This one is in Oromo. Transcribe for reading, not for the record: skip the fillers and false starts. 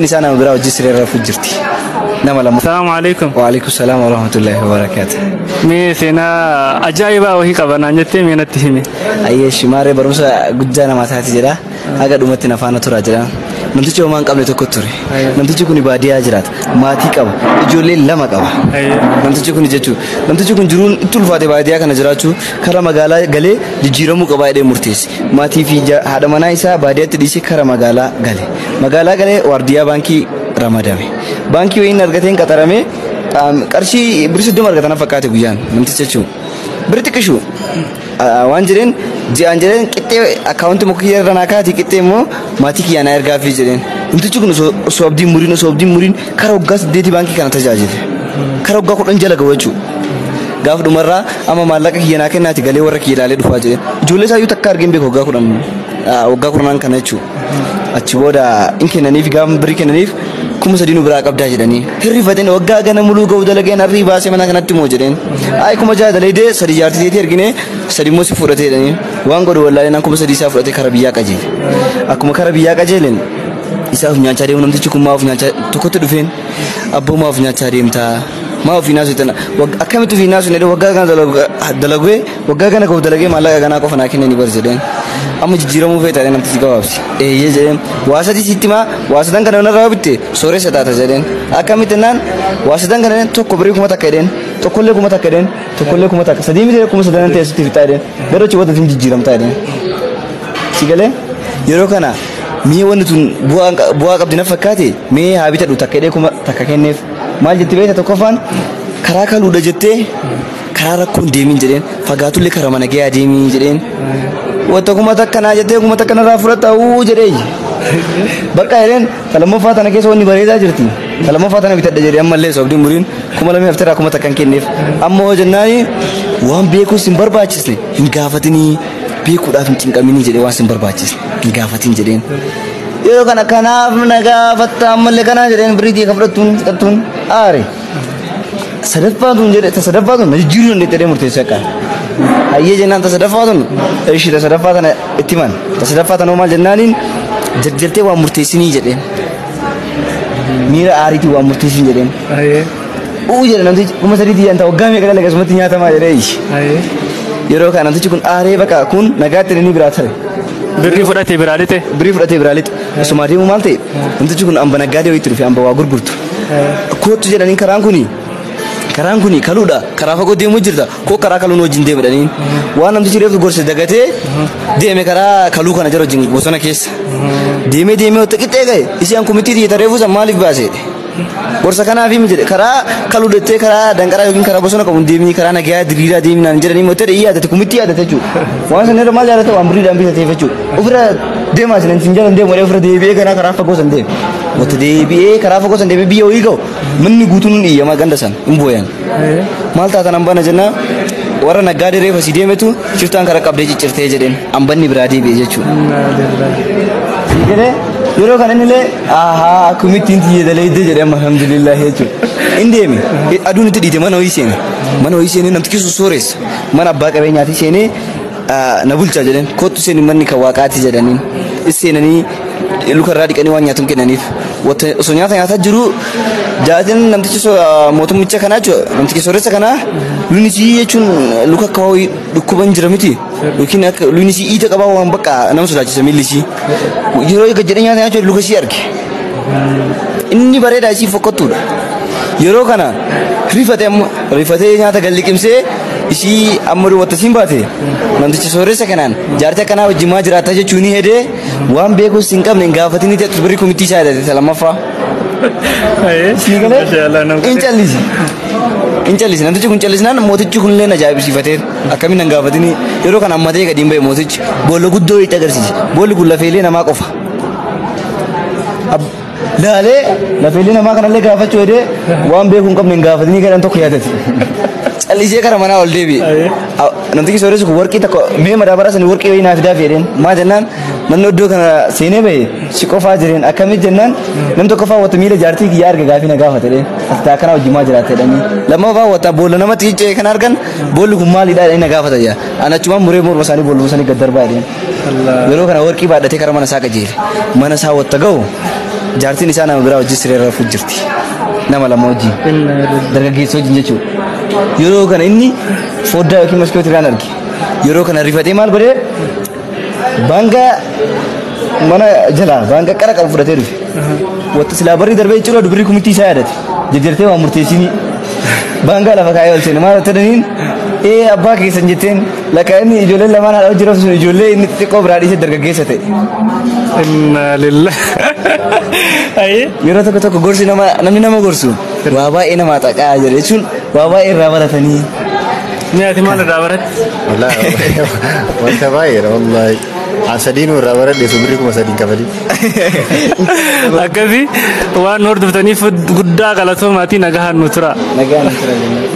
Isaa nama biraa hojii siree rafuu jirti. Nama lama. Salaamu alaikum. Waalaikum salaam wa rahmatullahi wa barakaatuh. Mee seenaa ajaa'ibaa wahii qaba naan jettee mee natti himi. Ayyee shimaaree barumsa guddaa namaa taati jedha. Haga dhumatti na faana turaa jedha. Namtichi homaa hin qabne tokko ture. Namtichi kun baadiyyaa jiraata. Maatii qaba. Ijoollee lama qaba. Namtichi kun jechuun namtichi kun jiruun itti ulfaate baadiyyaa kana jiraachuu kara magaalaa galee jijjiiramuu qabaa jedhee murteesse. Maatii fi haadha manaa isaa baadiyyaatti dhiisee kara magaalaa gale. Magaalaa galee waardiyyaa baankii ramadame. Baankii wayiin argateen qaxaramee qarshii birrii 30 argatan fakkaate guyyaan namtichi jechuun. Birri xiqqishu waan jedheen ji'aan jedheen qixxee akkaawuntii muka kiyya irra naa kaati qixxee immoo maatii kiyyaa naa ergaafii jedheen. Namtichi kun osoo abdiin muriin osoo abdiin muriin kara waggaa 8 baankii kana tajaajile. Kara waggaa 10 jala gahu jechuudha. Gaaf dhumarraa amma maallaqa kiyya naa kennaati galee warra kiyya ilaalee dhufaa jedheen. Ijoollee isaayyuu takka argeen beeku waggaa 10 waggaa 10 kana jechuudha. Achi booda in kennaniif gaafa birrii kennaniif 3000 nu biraa qabdaa jedhanii. Hirrifateen waggaa gana muluu ga'u dalageen harrii baasee mana kanatti moo jedheen. Ayi 6000 dalagee 3 jaartii teetii ergine 3 immoo si fudhatee jedhanii. Waan godhu wallaalee naan 3000 isaa fudhatee kara biyyaa qajeele. Akkuma kara biyyaa qajeeleen isaaf nyaachaa deemu namtichi kun maaf nyaachaa tokkotti dhufeen abboo maaf nyaachaa deemtaa. Maa ofii naasu tana akkamitti ofii naasu jedhee waggaa kana dalagee waggaa kana ga'u dalagee maallaqa kanaa qofa naa kennanii bar jedheen. Amma jijjiiramuu feeta jedheen namtichi gabaabsi. Eeyyee jedheen waa sadii sitti maa waa sadan kana narraa bitte sooressa taata jedheen. Akkamitti naan waa sadan kana tokko birrii 1000 jedheen tokkollee 1000 jedheen tokkollee 1000 sadii miti 3000 ta'e sitti fixaa jedheen gara achi wanta jijjiiramtaa jedheen. Si galee yeroo kana mee wanti tun bu'aa qabdi na fakkaate mee haa bitadhu takka jedhee 1000 kenneef. Maal jetti beekta tokkoffaan karaa kaluudha jettee karaa rakkoon deemin jedheen fagaatullee karaa mana gahaa deemin jedheen. Wanta 1000 naa jettee 1000 narraa fudhatta uu jedhee. Bakka jedheen lammaffaa tana keessa wanni bareedaa jirti. Lammaffaa tana bitadha jedhee ammallee sobdiin muriin 2000 hafteeraa 1000 kenneef. Amma hoo jennaani waan beekuus hin barbaachisne hin gaafatinii beekuudhaaf hin cinqaminii jedhee waan sin barbaachisne hin gaafatin jedheen. Yeroo kana kanaaf na gaafatta ammallee kanaa jedheen birrii ka fudhattuun fudhattuun aare. Sadaffaa tun jedhe ta sadaffaa tun na jijjiiruu dandeette jedhee murteessee akka. Hayyee jennaan ta sadaffaa tun ishii ta sadaffaa tana itti himan. Ta sadaffaa tana maal jennaaniin jarjartee waan murteessinii jedheen. Miira aariitiin waan murteessin jedheen. Uu jedhe namtichi 3000 xiyyaan ta'a waggaa meeqa dalaga asumatti nyaatamaa jedhee. Yeroo kana namtichi kun aaree bakka kun nagaatti inni biraa tare. Birrii fudhatee biraa lixe. Birrii fudhatee biraa lixe. Osuma deemu maal ta'e namtichi kun amba naggaadee wayiitti dhufe amba waa gurgurtu. Kootu jedhaniin karaan kuni kaluudha karaa fagoo deemuu jirta koo karaa kaluun wajjin deemu jedhaniin waan namtichi reefu gorse dagatee deeme karaa kaluu kana jara wajjin bosona keessa. Deemee deemee wanta qixxee ga'e isaan kumitti xiyyeeta reefu san maaliif baasee gorsa kanaaf himi jedhe karaa kaluu dettee karaa danqaraa yookiin karaa bosona qabuun deemii karaa nagayaa diriiraa deemii naan jedhanii mootee yaadate kumitti yaadate jechuudha. Waan sana irra maal yaadate waan birriidhaan bitateef jechuudha. Ofirra deemaa isin hin jalan deemu ofirra deebi'ee karaa karaa fagoo san deeme. Wanta deebi'ee karaa fagoo san deemee biyya wayii ga'u manni guutuun iyyama ganda san hin booyan. Maal taatan hambana jennaa warra naggaadee reefa si deemetu shiftaan karaa qabdee ciccirtee jedheen hambanni biraa deebi'e jechuudha. Yeroo kana innillee ahaa akkamittiin xiyye dalaydee jedhee amma alhamdulillah jechuudha. Inni deeme aduun itti dhiite mana wayii seene mana wayii seenee namtichi sooressa mana abbaa qabeenyaati seenee na bulchaa jedheen kottu seeni manni kan waaqaati jedhaniin seenanii lukarraa dhiqanii waan nyaatuun kennaniif osoo nyaata nyaataa jiru jaatiin namtichi mootummicha kanaa jechuudha namtichi sooressa kanaa luni sii jechuun luka akka wayii dhukkuban jira miti yookiin akka luni sii iita qabaa waan bakka nama sodaachisa miilli sii yeroo gad jedhee nyaata nyaachuu luka sii arge inni bareedaa isii fokkottuudha yeroo kana rifatee amma rifatee nyaata gad liqimsee isii amma wanta siin baate namtichi sooressa kanaan jaartii akkanaa wajjin maa jiraata jechuun ni hedee waan beekus hin qabne hin gaafatin ni ta'e birrii kumittii isaa yaadate lammaffaa. In callisi. In callisi namtichi kun callisnaan mootichi kunillee ajaa'ibsiifatee akkamiin hin gaafatini yeroo kana ammatee gadi hin ba'e mootichi boolla guddoo itti agarsiise boolli kun lafeelee namaa qofa. Laalee lafeelee namaa kanallee gaafachuu hedee waan beekuu hin qabne hin gaafatini jedhan tokko yaadate. Callisee kara manaa ol deebi'e. Namtichi sooressi kun warqii tokko mee madaabaraa sanii warqii wayii naa fidaa jedheen maa jennaan namni iddoo kana seenee bahe si qofaa jireen akkamitti jennaan namni tokkoffaa wata miila jaartii kiyyaa arge gaafii na gaafate jedheen ati akkana wajjin maa jiraatte jedhanii lammaffaa wata boolla namatti ciccee kan argan boolli kun maalidha jedhanii na gaafata jedha ana achumaan muree morma isaanii boolluma isaanii gad darbaa jedheen. Yeroo kana warqii baadhatee kara mana isaa qajeele mana isaa wata ga'u Jaartiin isaa nama biraa wajjin siree rafuu jirti. Nama lama wajjin. Dargaggeessa wajjin jechuudha. Yeroo kana inni foddaa yookiin maskootii irraan arge. Yeroo kana rifatee maal godhee baangaa mana jalaa baangaa qara qabu fudhatee dhufe. Wanta silaa barri darbee jechuudha dubri kumitti isaa yaadate. Jejjertee waa murteessinii. Baangaa lafa kaayee ol seene maal ta'aniin ee abbaa keessan jetteen lakka inni ijoolleen lamaan haadha hojii rafsu sun ijoollee inni xixiqqoo biraa dhiisee dargaggeessa ta'e. Inna lillahi. Ayyee. Yeroo tokko tokko gorsi nama namni nama gorsu waa baay'ee nama xaqaa jedhe jechuun waa baay'ee irraa baratanii. Nyaati maal irraa baratte? Wallaahi wanta baay'eedha wallaahi. An sadiinuu irraa baradhe sun birrii 3000 kafalii. Akkasii waan hordoftaniif guddaa galatoomaatii nagahaan nu tura. Nagaan tura jennaan.